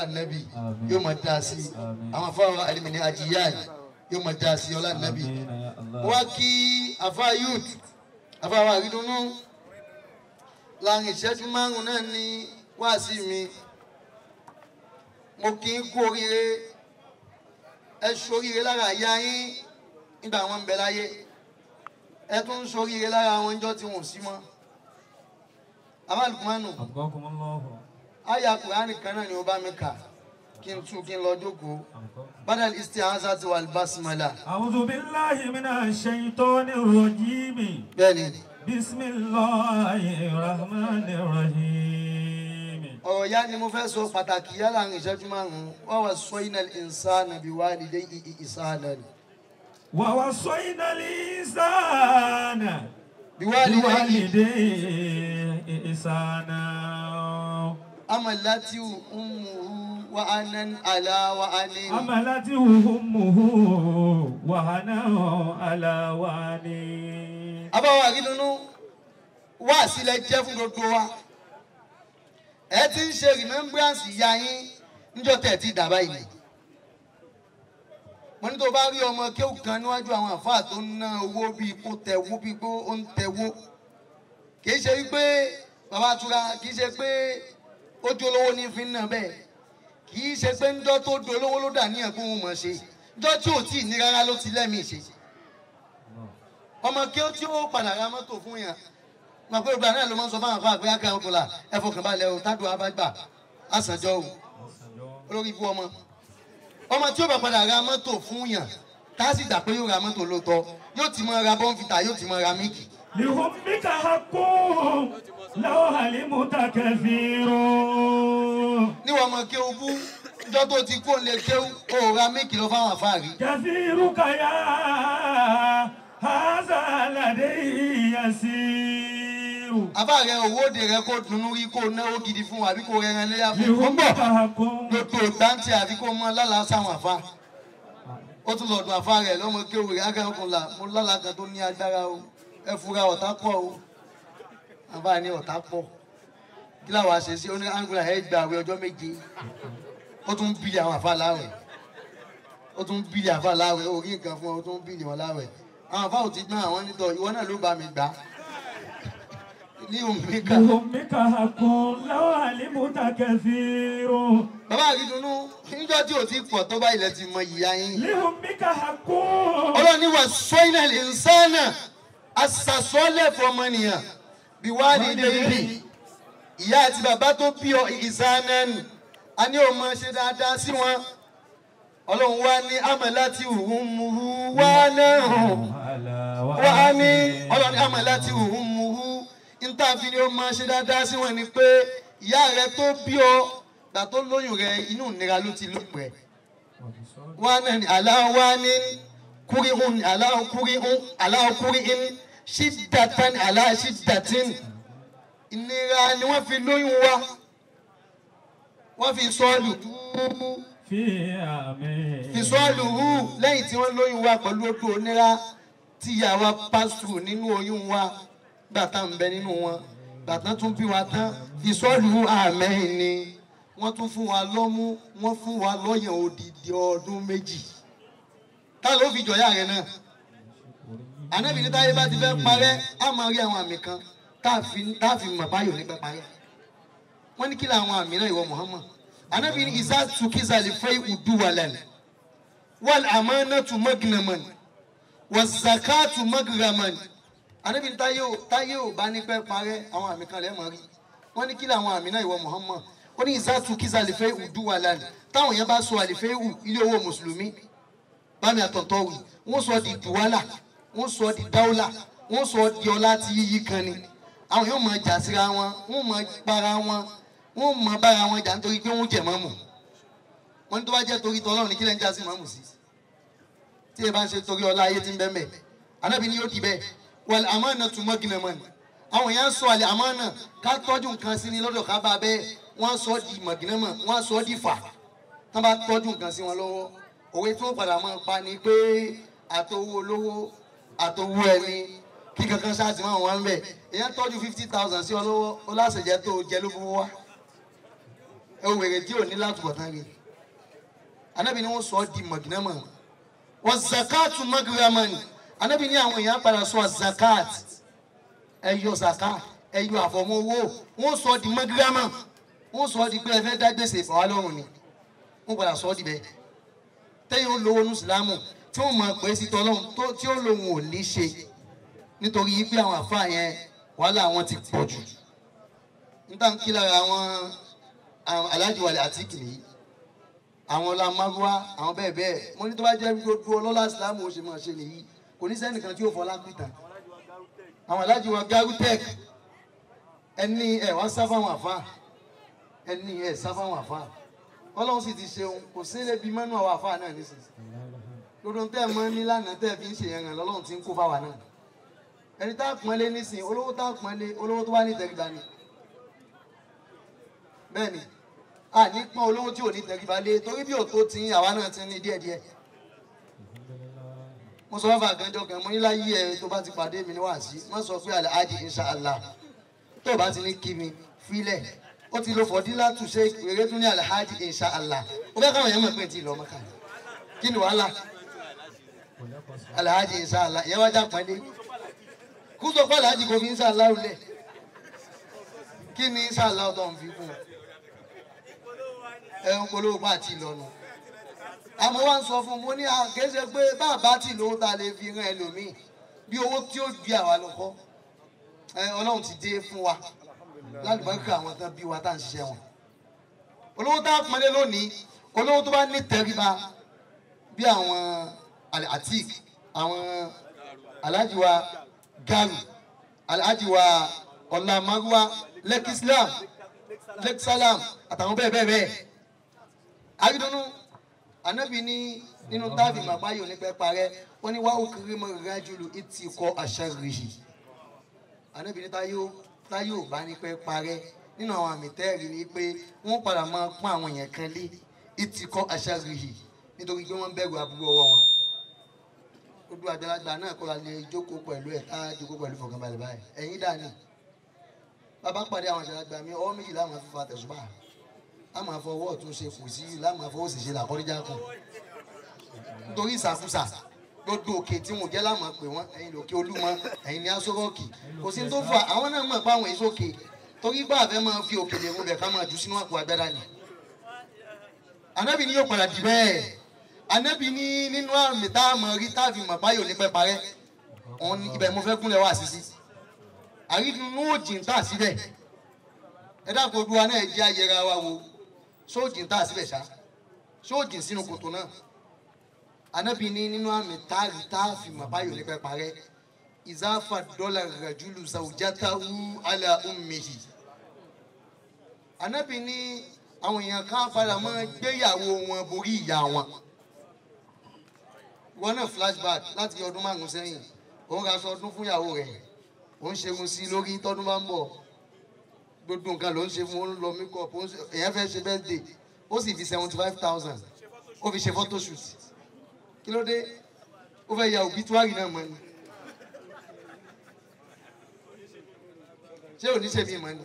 Nẹ́bì yóò máa dá sí i. Àwọn afáwọn alimini ajiyan yóò máa dá sí ọlá Nẹ́bì. Wá kí afa youth afa wa àrídùnnú láàrin ìṣẹ́jú márùn-ún náà ní wáàsí mi. Mo kí n kú oríire, ẹ ṣoríire lára ìyá yín nígbà wọn ń bẹ láyé, ẹ tún ń ṣoríire lára àwọn ọjọ́ tí wọn ò sí mọ́. Abalukumanu aya Kùránì kan náà ni ó bá mi kà kí n tú kí n lọ jókòó. Badal isti'azati wal basmala. A'udhu billahi minash shaitonir rajim. Bẹ́ẹ̀ni. Bismillahir rahmanir rahim. Ọ̀rọ̀ ya ni mo fẹ́ sọ pàtàkì yálà ń ìṣẹ́jú márùn-ún. Wa wassayna al-insana biwalidayhi ihsanan. Wa wassayna al-insana biwalidayhi ihsanan. Amalatu ummuhu wa anan ala wa anin. Amalatu ummuhu wa anan ala wa anin. Abawa àrídùnnú wá sílẹ̀ jẹ́ fún gbogbo wa. Ẹ ti ń ṣe remembrance ìyá yín níjọ́ tẹ̀ ti dà báyìí. Mo ní tó bá rí ọmọ kéwù kan níwájú àwọn àfáà tó ń ná owó bíi kó tẹ̀wó bíi kó ó ń tẹ̀wó. Kì í ṣe wípé bàbá àtúrà kì í ṣe pé ó jólówó ní fi ń nà bẹ́ẹ̀. Kì í ṣe pé ńjọ́ tó dolówó ló dà ní ẹ̀kún òun mọ̀ ṣe. Ńjọ́ tí ò tí ì ní rárá ló ti lẹ́mìí ṣe. Ọmọ kéwù tí ó padà ra mọ́tò fún yàn. Mà pé ìgbà náà ló máa ń sọ fáwọn afáà pé ákà ọkùnrin là ẹ fọkàn balẹ̀ o tádùn abágbà àsànjọ o olórí ibú ọmọ. Ọmọ tí ó bá padà ra mọ́tò fún yàn tá a sì gbà pé yóò ra mọ́tò lóòótọ́ yóò ti máa ra bọ́ǹfìtà yóò ti máa ra mílìkì. Lihummika haqqun law alimta kathirun. Níwọ̀n ọmọ kéwú bú níjọ́ tó ti kó lè kéwú o ra mílìkì lọ fáwọn afáà rí. Kathiruka ya haza ladayhi yasir. Àbá rẹ owó òde rẹ kó dunnú rí kó náwó gidi fún wa àbí kó rẹran léyà fún un. Gbogbo gbáǹtì àbí kó mọ lálàá sáwọn àfa. Ó tún lọ dùn àfa rẹ lọ́mọ kéwù rẹ akẹ́kọ̀ọ́ là mo lálàá kan tó ní agbára o. Ẹ fura ọ̀tá pọ̀ o. Àbá ní ọ̀tá pọ̀. Kí láwa ṣe sí oní angula ẹ gba àwẹ̀ ọjọ́ méje. Ó tún bílì àwọn àfa láwẹ̀. Ó tún bílì àfa láwẹ̀. Ó rí nǹkan fún ọ, ó tún bílì wọn láwẹ̀. Àwọn àfa ò ti gbọ́n àwọn nítọ̀ ìwọ náà ló bá mi gbà. Lihummika haqqun law alimta kathirun. Bàbá àrídùnnú níjọ́ tí ò ti pọ̀ tó bá ilẹ̀ ti mọ ìyá yín. Lihummika haqqun. Ọlọ́run ní wassayna al-insana àṣàsọ́lẹ̀ fọmọnìyàn biwalidayhi. Ìyá àti bàbá tó bí ọ ihsanan a ní o máa ṣe dáadáa sí wọn. Ọlọ́run wá ní amalati ummuhu wa náà wá ní Ọlọ́run ní amalati ummuhu. Ntàfi ni ó máa ṣe dáadáa sí wọn ni pé ìyá rẹ tó bí ọ gbà tó lóyún rẹ inú ìnira ló ti lópin ẹ. Wá náà ní aláwa ní kúrí ń aláwọ kúrí ń aláwọ kúrí ń ṣídàtàn aláṣídàtìn. Ìnira ni wọ́n fi lóyún wa. Wọ́n fi sọ́ọ̀lù fi sọ́ọ̀lù hù lẹ́yìn tí wọ́n lóyún wa pẹ̀lú odò onira tí ìyá wa pásítù nínú oyún wa. Gbàtà ń bẹ nínú wọn gbàtà tún bí wa tán ìsọlù àmẹ́yìn ni wọ́n tún fún wa lọ́mú wọ́n fún wa lọ́yàn odidi ọdún méjì. Tá ló fi jọ̀yà rẹ̀ náà? Ànábì ní táyé bá ti fẹ́ parẹ́ á máa rí àwọn àmì kan tá a fi mọ̀ báyò nípa parẹ́. Wọ́n ní kí làwọn àmì náà ìwọ Muhammad? Ànábì ní ìsá tukísà lè fẹ́ ìdúwalẹ̀ wal amanatu magnaman waz zakatu magraman. Ànábì ní táyé ò bá ní pẹ́ parẹ́ àwọn àmì kan lẹ́ẹ̀mọ́ rí. Wọ́n ní kí làwọn àmì náà ìwọ Muhammad? Ó ní ìsátú kíza lè fẹ́ ìdúwà lánàá. Táwọn yẹn bá sọ àlìfẹ́ ìwù ilé owó mùsùlùmí bámi àtọ̀tọ̀ wì wọ́n sọ di dùwálà wọ́n sọ di dáúlà wọ́n sọ di ọlá tí yíyí kan ni. Àwọn yóò máa jà síra wọn, wọ́n máa para wọn, wọ́n máa bára wọn jà nítorí pé wọ́n jẹ̀ mọ́mù. Wọ́n ní tó bá jẹ́ torí tọ́lọ́run ní kí lẹ́ ń já sí mọ́mù sí. Tí ẹ bá ń ṣe torí ọlá ayé tí ń bẹ́ mẹ́. Ànábì ní yóò di bẹ́ẹ̀. Wal amanatu magnaman. Àwọn èèyàn sọ àlè àmánà ká tọ́jú nǹkan sí ni lọ́dọ̀ ká bá bẹ́ẹ̀ wọ́n sọ di mọ̀gínàmọ̀ wọ́n sọ di fà tán bá tọ́jú nǹkan sí wọn lọ́wọ́. Òwe tí wọ́n padà máa pa ni pé àtowó olówó àtowó ẹni kí kankan ṣáàtì máa wọ́n bẹ̀. Èèyàn tọ́jú 50,000 sí ọ lọ́wọ́ ó láṣẹjẹ tó jẹ ló fowó wá. Ẹ wò wèrè tí ò ní látúbọ̀tán rí. Ànábì ní wọ́n sọ ọ́ di mọ̀gínàmọ̀. Wọ́n zakatu mọ́gírámọ́nì. Ànábì ní àwọn èèyàn padà sọ zakat. Ẹ yọ zakat, ẹ yọ àfọ̀mọ́ owó. Wọ́n sọ ọ́ di mọ́gírámọ̀. Wọ́n sọ ọ́ di pé ẹ fẹ́ dá gbèsè fà wá lọ́rùn ni. Wọ́n padà sọ ọ́ di bẹ́ẹ̀. Tẹ́yìn ó lówó ní Ìsìlámù tí wọ́n mọ̀ pé sí tọ́lọ́run tí ó lòun ò ní ṣe. Nítorí pé àwọn àfáà yẹn wàhálà wọn ti pọ̀ jù. Níta ń kí lára àwọn Alhaji Wale Àtíkì nìyí, àwọn ọlá márúwá, àwọn bẹ́ẹ̀ bẹ́ẹ̀. Mo ní tó bá jẹ́ gbogbo ọlọ́lá Ìsìlámù ó ṣe máa ṣe nìyí, kò ní sẹ́nìkan tí ó fọlá pìtàn. Àwọn Alhaji wa Garutech, ẹni ẹ̀ wá sá fáwọn àfáà, ẹni ẹ̀ sá fáwọn àfáà. Ọlọ́run sì ti ṣeun, kò sí lè bí mọ́nú àwọn àfáà náà nísinsìnyí. Lọ́dún tẹ́ ẹ mọ́ ní lánàá tẹ́ ẹ fi ń ṣe yẹn ràn lọ́lọ́run ti ń kó fáwa náà. Ẹni tá a pọ́nlé nísìn, olówó tá a pọ́nlé, olówó tó wá ní ìtẹríba ni. Bẹ́ẹ̀ ni, a ní pọ́n olówó tí ò ní ìtẹríba lé, torí bí òtó ti ń àwa náà ti ní díẹ̀díẹ̀. Mo sọ fún àgànjọ kan, mo ní láyé ẹ tó bá ti pàdé mi ní wàásí, wọ́n sọ pé Alhaji inshallah tó bá ti ní kí mi fílẹ̀. Ó ti lo fọ̀dílà tù ṣe eré tún ní Alhaji inshallah. Ó fẹ́ káwọn èèyàn mọ̀ pé ti lọ Mọ́kà. Kí ni wàhálà? Alhaji inshallah, ìyẹn wájà pọ́nlé. Kú sọ pé Alhaji kò fi inshallah lẹ̀. Kí ni inshallah tó ń fi kún? Ẹ ń polówó pa àti ìlọnu. Àmọ́ wá ń sọ fún mo ní àkéṣe pé bàbá tí lówó ta lè fi rán ẹlòmíì bí owó tí ó gbé àwa lọ́kọ́. Ọlọ́run ti dé fún wa lálùbáríkà àwọn tán bí wa tá à ń ṣiṣẹ́ wọn. Olówó tá a pọ́nlé lónìí, olówó tó bá ní tẹríba bí àwọn Atik, àwọn Alhaji wa Garu, Alhaji wa Ọlá Márúwá, Lẹ́kí Islam, Lẹ́kí Salam, àtàwọn bẹ́ẹ̀ bẹ́ẹ̀ bẹ́ẹ̀. Àrídùnnú, Ànábì ní nínú táàbì màbáyò ní pẹ́ parẹ́, wọ́n ní wàá òkèrè mọ́ rájúlù ìtì kọ́ àṣà rìhì. Ànábì ní táyò bá ní pẹ́ parẹ́ nínú àwọn àmì tẹ́ẹ̀rì ni pé wọ́n padà máa pọ́n àwọn èèyàn kan lé ìtì kọ́ àṣà rìhì nítorí pé wọ́n ń bẹ̀rù aburú ọwọ́ wọn. Gbogbo àgbàlagbà náà kọ́ la lè jókòó pẹ̀lú ẹ̀ tá a jókòó pẹ̀lú fọkànbalẹ̀ báyìí. Ẹ̀yin dání. Bàbá pàdé àwọn àgbàlagbà mi, ọwọ́ méjì láwọn fi fa tẹ̀sùbà. A máa fọwọ́ ọ̀tún ṣe kù sí láwọn máa fọwọ́ òsì ṣe làkọ́ríjà kù. Nítorí ìsàkúsà gbogbo òkè tí wọn jẹ́ láwọn pè wọ́n, ẹ̀yin lòkè Olúmọ, ẹ̀yin ní Aṣọ-Rọ́ọ̀kì. Kò sí tó fà, àwọn náà mọ̀ pé àwọn èso òkè. Torí pé àfẹ́ máa fi òkèlè rún bẹ̀ ká máa jù sínú àpò agbára ni. Ànábì ni yóò padà dì bẹ́ẹ̀. Ànábì ní nínú àmì tá a mọ̀ rí tá a fi mọ̀ báyò ní pẹ́ parẹ́. Òun ni ibẹ̀ mo fẹ́ kúnlẹ̀ wá sísí. Àrídùnnú òjì ń tà síbẹ̀. Ẹ dákun Olúwa náà jẹ́ ayẹra wa wo. Sóòjì ń tà síbẹ̀ ṣá. Sóòjì sínú kòtò náà. Ànábì ní nínú àmì tá a rí tá a fi mọ̀ báyò ní pẹ́ parẹ́. Ìzáfà dọ́là rajulu zawjatahu ala ummihi. Ànábì ní àwọn èèyàn kan padà máa gbéyàwó wọn borí ìyá wọn. Ìwọ náà flashback láti ọdún márùn-ún sẹ́yìn, òun ra aṣọ ọdún fún ìyàwó rẹ̀, òun ṣerun sí lórí tọ́dún bá ń bọ̀. Gbogbo nǹkan ló ń ṣe fún, òun lọ makeup, èèyàn fẹ́ ṣe birthday, ó sì fi 75,000, ó fi ṣe photoshoot. Kí ló dé? Ó fẹ́ ya obituary náà mọ́ ni. Ṣé ò ní ṣe mí mọ́ ni?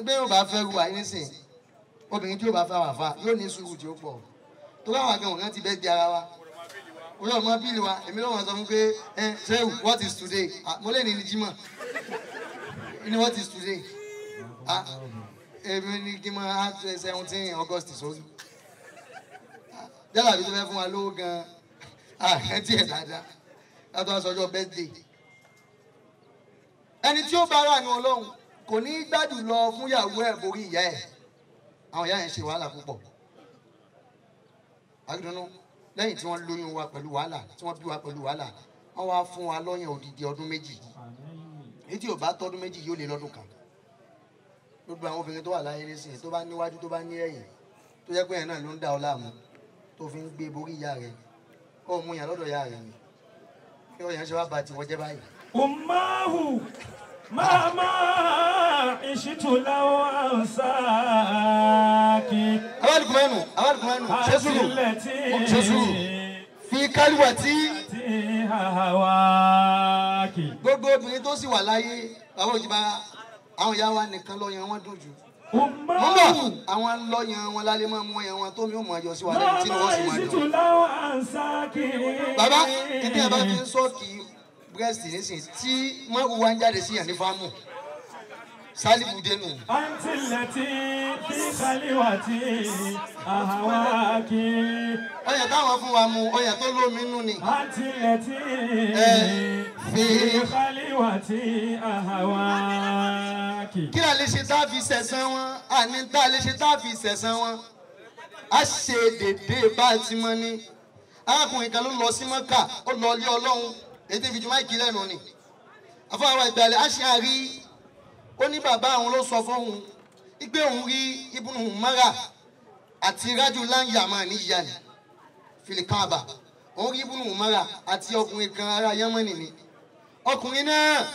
Bí yóò bá fẹ́ ru àyè nísìn, obìnrin tí yóò bá fẹ́ wà fà yóò ní sùúrù tí ó pọ̀. Torí àwọn akẹ́wọ̀n kan ti bẹ́ẹ̀ di ara wa. Orí ọmọ bíìlì wa, èmi lọ́wọ́ sọ fún pé ẹ ṣé what is today? Mo lè ní ní Jímọ̀. Ní what is today? Èmi ní kí n máa 17 August sórí. Jálàbí tó fẹ́ fún wa lówó gan-an, àrántí ẹ̀ dáadáa. Látọ̀ wá sọjọ́ birthday. Ẹni tí ó bá rà ní Ọlọ́run kò ní gbádùn lọ fún ìyàwó ẹ̀ borí ìyá ẹ̀. Àwọn ìyá yẹn ṣe wàhálà púpọ̀. Àrídùnnú lẹ́yìn tí wọ́n lóyún wa pẹ̀lú wàhálà, tí wọ́n bí wa pẹ̀lú wàhálà, wọ́n wá fún wa lọ́yàn odidi ọdún méjì. Èyí tí ò bá tọ́dún méjì yóò lé lọ́dún kan. Gbogbo àwọn obìnrin tó wà láyé nísìnyí tó bá níwájú tó bá ní ẹ̀yìn tó jẹ́ pé ẹ̀ náà ló ń dá ọ láàmú tó fi ń gbé borí ìyá rẹ̀, ó mú yàn lọ́dọ̀ ìyá rẹ̀ ni. Kí ọ̀yàn ṣe wá ba tiwọ́ jẹ́ báyìí. Ummahu mama ishitu law ansaki. Awalikumanu, ṣe sùúrù, ṣe sùúrù. Fi kálíwà tí. Gbogbo obìnrin tó sì wà láyé, bàbá òjìbá, àwọn ìyá wa nìkan lọ́yàn wọn dùn jù. Mo bọ̀ àwọn lọ́yàn wọn lálẹ́ máa mú ọyàn wọn tó mi ò mọ̀ ọyọ sí wa lẹ́nu tí wọ́n sì máa dùn. Bàbá ìdí ẹ̀ bá fi ń sọ́ọ̀kì bírẹ́sì nísìnyí tí mọ́ wa ń jáde sí yàn ní fáàmù. Sálíbù dénú. Àǹtí lẹ́tí fi kálíwàtí àwákí. Ọyàn táwọn fún wa mu ọyàn tó lómi nú ni. Àǹtí lẹ́tí fi kálíwàtí àwákí. Kí la lè ṣe tá a fi sẹ̀san wọn? Àní tá a lè ṣe tá a fi sẹ̀san wọn. A ṣe dédé bá a ti mọ ni. Arákùnrin kan ló lọ sí Mọ́kà, ó lọ ilé Ọlọ́run, èyí tí fi ju máìkì lẹ́nu ni. Àfọwọ́ ìgbàlẹ̀ á ṣe àrí. Ó ní bàbá àwọn ló sọ fóun igbe òun rí Ibnu Umara àti rajulan yamaniyan filikaba. Òun rí Ibnu Umara àti ọkùnrin kan ará Yámánì ni. Ọkùnrin náà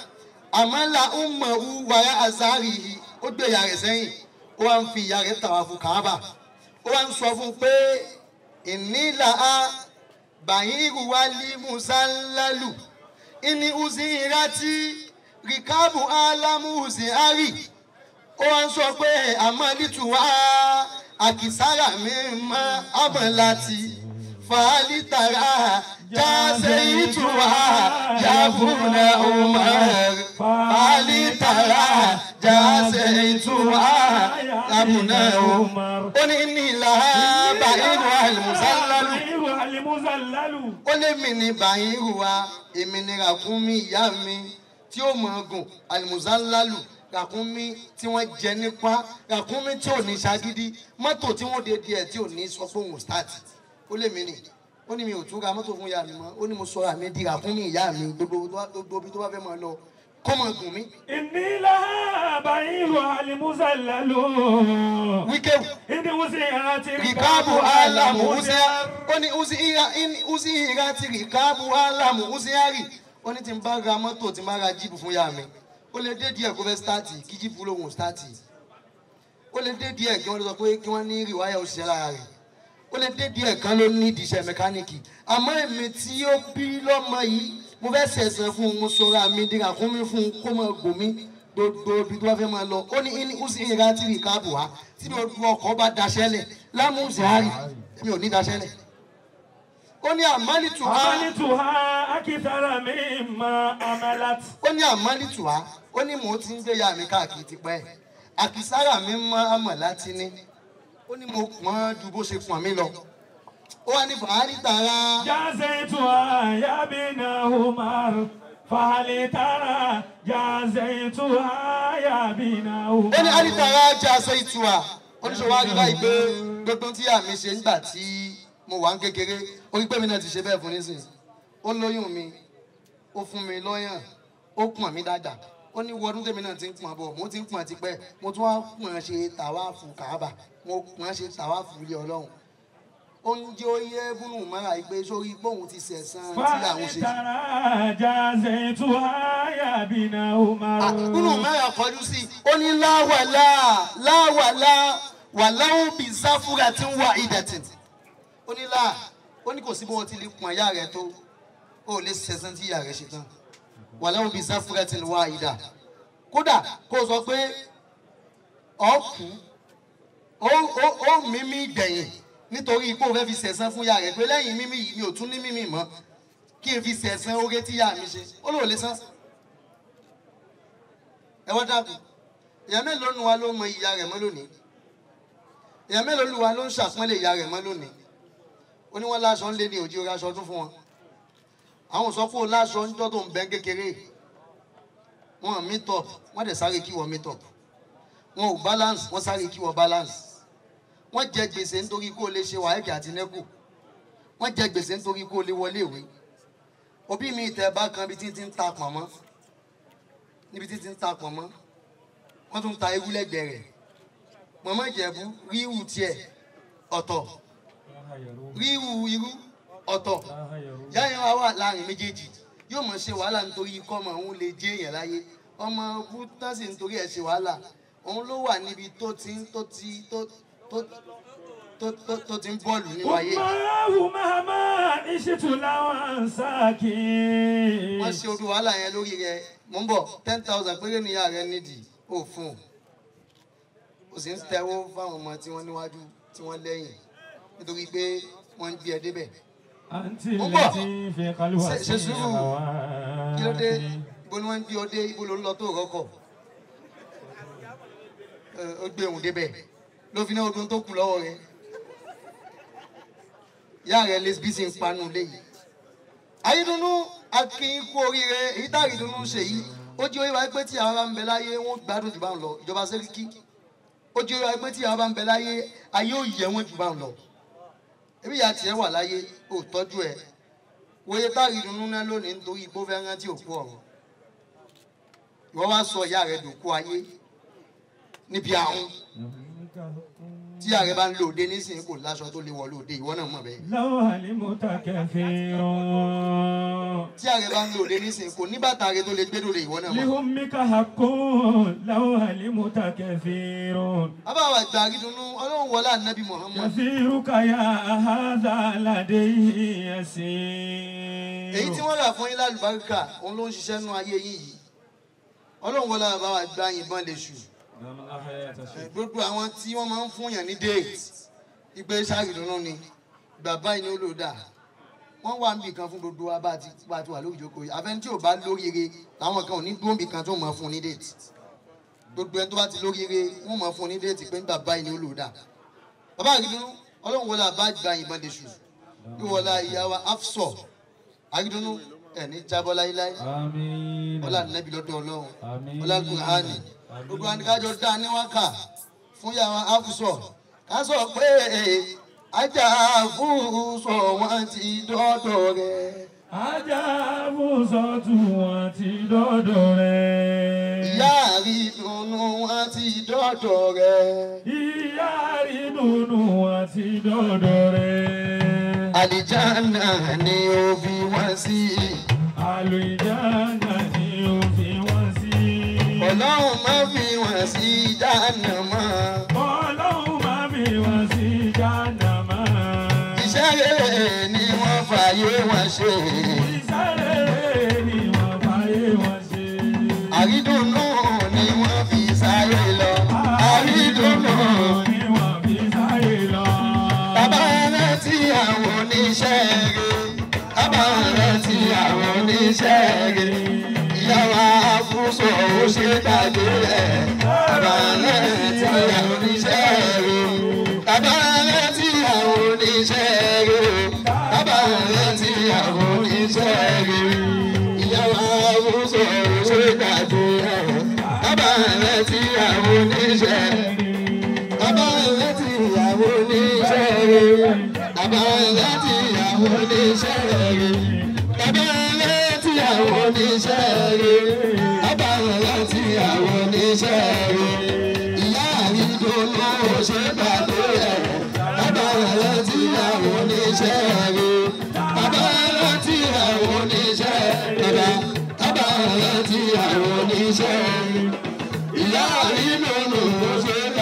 àmàlà ummahu wàrà azarihi, ó gbé ìyá rẹ̀ sẹ́yìn, ó wá ń fi ìyá rẹ̀ tàwáfù Káàbà. Ó wá ń sọ fún un pé ìnílà á bàyìnrù wálé musallalu ìní uzi ìrántí rikabu alamuzi ari. Ó wá ń sọ pé àmọ́lítù wá àkìsára mi mọ́ àmọ́láti fàálítàrà jáse ìtura yàgùnà Umar fàálítàrà jáse ìtura yàgùnà Umar. Ó ní nílà bàyìnrù alimusallalu. Ó lé mi ní bàyìnrù wa, èmi ní ràkúnmí ìyá mi tí ó mọ̀ gùn alimusallalu, ràkúnmí tí wọ́n jẹ nípa, ràkúnmí tí ò ní ṣagídí, mọ́tò tí wọ́n dé díẹ̀ tí ò ní sọ pé òun start. Ó lé mi nì, ó ní mi ò tún ra mọ́tò fún ìyá mi mọ́, ó ní mo sọ àmì di ràkúnmí ìyá mi gbogbo ibi tó bá fẹ́ máa lọ kó máa gùn mí. Ìnílá bàyìnrù alimusallalu. Wíkẹ́wù. Ìdíwùsí ìrántí rìkáàbù alamusi. Ó ní usi ìrántí rìkáàbù alamusi. Ó ní tí n bá ra mọ́tò tí n bá ra jíìpù fún ìyá mi, ó lè dé díẹ̀ kó fẹ́ sítáàtì kí jíìpù lòun sítáàtì. Ó lè dé díẹ̀ kí wọ́n sọ pé kí wọ́n ní rìwáyà òṣìṣẹ́ lára rẹ̀. Ó lè dé díẹ̀ kan ló ní ìdíṣẹ́ mẹkáníìkì. Àmọ́ èmi tí ó bí lọ́mọ yìí, mo fẹ́ sẹ̀sẹ̀ fún un, mo sọra mi dira kún mi fún un kó máa gùn mí gbogbo ibi tó bá fẹ́ máa lọ. Ó ní ní ó sì ń ra tìrì káàbù wá tí mi ò du ọkọ̀ bá daṣẹ́lẹ̀ lámùsí àárì mi ò ní daṣẹ́lẹ̀. Ó ní àmálìtù ha. Àmálìtù ha akitara mi ma amalat. Ó ní àmálìtù ha, ó ní mò ń ti ń gbé ya mi káàkiri tipẹ́. Àkìsára mi mọ àmọ̀ láti ní. Ó ní mo pọ́n ju bó ṣe pọ́n mi lọ. Ó wá ní fàálì tààrà. Jáse tu àyàbínà Umar. Fàálì tààrà jáse tu àyàbínà Umar. Ó ní àlì tààrà jáse ìtura. Oníṣòwò àgbà yìí pé gbogbo tí àmì ṣe nígbà tí mo wà ń kékeré, orí pé mi náà ti ṣe bẹ́ẹ̀ fún nísìnyí. Ó lóyún mi, ó fún mi lọ́yàn, ó pọ̀n mi dáadáa. Ó ní wọdún tèmi náà ti ń pọ̀n bọ̀, mo ti ń pọ̀n tipẹ́, mo tún wá pọ̀n ṣe tàwáàfù Kàábà, mo pọ̀n ṣe tàwáàfù ilé Ọlọ́run. Ó ń jẹ́ oyè Ibnu Umar pé sórí bóun ti sẹ̀sán tí àwọn ṣe. Ibnu Umar kọjú sí i, ó ní láwàlá láwàlá wàláwù bí záfúrà tí ń wà ìdẹ̀tì. Ó ní láà, ó ní kò sí bó wọn ti lè pọ̀n ìyá rẹ̀ tó, ó lè sẹ̀sán tí ìyá rẹ̀ ṣe tán. Wàláwù bí záfúrà tí ń wà ìdà. Kódà kó o sọ pé ọ̀kú ó mímí gbẹ̀yìn nítorí ipò fẹ́ fi sẹ̀sán fún ìyá rẹ̀ pé lẹ́yìn mímí yìí mi ò tún ní mímí mọ́ kí n fi sẹ̀sán oore tí ìyá mi ṣe, ó lóò lè san. Ẹ wá dákun, ìyá mélòó nu wa ló mọ ìyá rẹ̀ mọ́ lónìí? Ìyá mélòó nu wa ló ń ṣàpọ́nlé ìyá rẹ̀ mọ́ lónìí? Ó ní wọ́n láṣọ ń lé ní òjì orí aṣọ ọdún fún wọn. Àwọn sọ pé ó láṣọ ń jọ́ tó ń bẹ́ kékeré. Wọ́n meet up, wọ́n dẹ̀ sáré kí wọ́n meet up. Wọn ò balance, wọ́n sáré kí wọ́n balance. Wọ́n jẹ gbèsè nítorí kó lè ṣe wàhálà àti nẹ́kù. Wọ́n jẹ gbèsè nítorí kó lè wọlé ìwé. Òbí mi ìtẹ̀ bá kan ibi tí ń ta pọ̀nmọ́. Níbi tí ń ta pọ̀nmọ́. Wọ́n tún ta ewu lẹ́gbẹ̀ẹ́ rẹ̀. Mọ̀mọ́ Ìjẹ̀bú ríwù tiẹ̀ ọ̀tọ̀. Ríwù irú ọ̀tọ̀. Yáyàn wa wà láàrin méjèèjì. Yóò mọ̀ ṣe wàhálà nítorí ikọ́ ọmọ òun lè jẹ́ èèyàn láyé. Ọmọ bútásì nítorí ẹ̀ ṣe wàhálà. Òun ló wà níbi tó ti ń tó ti ń bọ́ọ̀lù ní wáyé. Wọ́n ṣe ojú wàhálà yẹn lórí rẹ̀. Mò ń bọ̀ 10,000 péré ní ìyá rẹ̀ nídìí ò fún un. Ó sì ń tẹ́wọ́ fáwọn ọmọ tí wọ́n níwájú tí wọ́n lẹ́yìn nítorí pé wọ́n ń gbé ẹ débẹ̀. Àǹtí lẹ́tí fi kálíwà sí Ṣe sùúrù. Kí ló dé? Ibo ni wọ́n ń gbé ọ dé? Ibo ló ń lọ tó rọ́kọ̀? Ó gbé òun débẹ̀ ló fi náà ọdún tó kù lọ́wọ́ rẹ̀. Ìyá rẹ̀ lè bí sí ń panu léyìí. Àrídùnnú Akin kú oríire èyí tá àrídùnnú ṣe yìí ó jẹ́ oyè wa pé tí àwọn bá ń bẹ láyé wọ́n gbádùn jù bá ń lọ ìjọba Sẹ́ríkì. Ó jẹ́ oyè wa pé tí àwọn bá ń bẹ láyé ayé ò yẹ wọ́n jù bá ń lọ. Ebi ìyá tiẹ̀ wà láyé ò tọ́jú ẹ̀. Wòye tá àrídùnnú náà lónìí nítorí igbó fẹ́ rántí òkú ọ̀run. Ìwọ wá sọ ìyá rẹ̀ dòkú ayé níbi àrùn. Tí ìyá rẹ̀ bá ń lòde nísìnyí kò láṣọ tó lè wọ̀ lòde ìwọ náà mọ̀ bẹ́ẹ̀. لو علمت كثيرا Tí ìyá rẹ̀ bá ń lòde nísìnyí kò ní bàtà rẹ̀ tó lè gbé lòde ìwọ náà mọ̀. لأمك حق لو علمت كثيرا Bàbá wa gba àrídùnnú Ọlọ́run wọlé ànábì Muhammad. كثيرك يا هذا لديه يسير Èyí tí wọ́n rà fún yín lálùbáríkà òun ló ń ṣiṣẹ́ nú ayé yín yìí. Ọlọ́run wọlé bàbá wa gba yìnbọn lè ṣù. Gbogbo àwọn tí wọ́n máa ń fún yàn ní déètì ìgbé sàrídùnnú ni bàbá yìí ni ó lò dà. Wọ́n wà níbì kan fún gbogbo wa bá a ti wà lórí ìjókòó yìí. Àfẹni tí ò bá lóríire làwọn kan ò ní dúró níbì kan tó máa fún ní déètì. Gbogbo ẹni tó bá ti lóríire wọ́n máa fún ní déètì pé bàbá yìí ni ó lò dà. Bàbá àrídùnnú Ọlọ́run wọlé àbá gba yìnbọn lè ṣù. Ìwọlá ìyá wa Afsọ àrídùnnú ẹ̀ ní jábọ́ láíláí. آمين Ọlá nẹ́bí lọ́dọ̀ Ọlọ́run. آمين Ọlá Kùránì. Gbogbo wa ní kájọ dá ní wákà fún yàrá Afsọ. Ká sọ pé ajá Fúsọ wọn ti dọ́dọ̀ rẹ̀. Ajá Fúsọ tù wọ́n ti dọ́dọ̀ rẹ̀. Ìyá àrídùnnú wọn ti dọ́dọ̀ rẹ̀. Ìyá àrídùnnú wọn ti dọ́dọ̀ rẹ̀. Àlìjáná ni ó fi wọ́n sí. Àlùjáná ni ó fi wọ́n sí. Ọlọ́run má fi wọ́n sí jáná mọ́. Ọlọ́run má fi wọ́n sí jáná mọ́. Iṣẹ́ rere ni wọ́n fàyè wọn ṣe. Iṣẹ́ rere ni wọ́n fàyè wọn ṣe. Àrídùnnú ni wọ́n fi sáyé lọ. Àrídùnnú ni wọ́n fi sáyé lọ. Bàbá rántí àwọn oníṣẹ́ rere. Bàbá rántí àwọn oníṣẹ́ rere. Ìyá wa Fúsọ ó ṣe gbàgbé rẹ̀. Bàbá rántí àwọn oníṣẹ́ rere. Bàbá rántí àwọn oníṣẹ́ rere. Bàbá rántí àwọn oníṣẹ́ rere. Ìyá wa Fúsọ ó ṣe gbàgbé rẹ̀. Bàbá rántí àwọn oníṣẹ́ rere. Bàbá rántí àwọn oníṣẹ́ rere. Bàbá rántí àwọn oníṣẹ́ rere. Bàbá rántí àwọn oníṣẹ́ rere. Bàbá rántí àwọn oníṣẹ́ rere. Ìyá àrídùnnú ó ṣe gbàgbé rẹ̀. Bàbá rántí àwọn oníṣẹ́ rere. Bàbá rántí àwọn oníṣẹ́ rere. Bàbá rántí àwọn oníṣẹ́ rere. Ìyá àrídùnnú ó ṣe gbàgbé rẹ̀.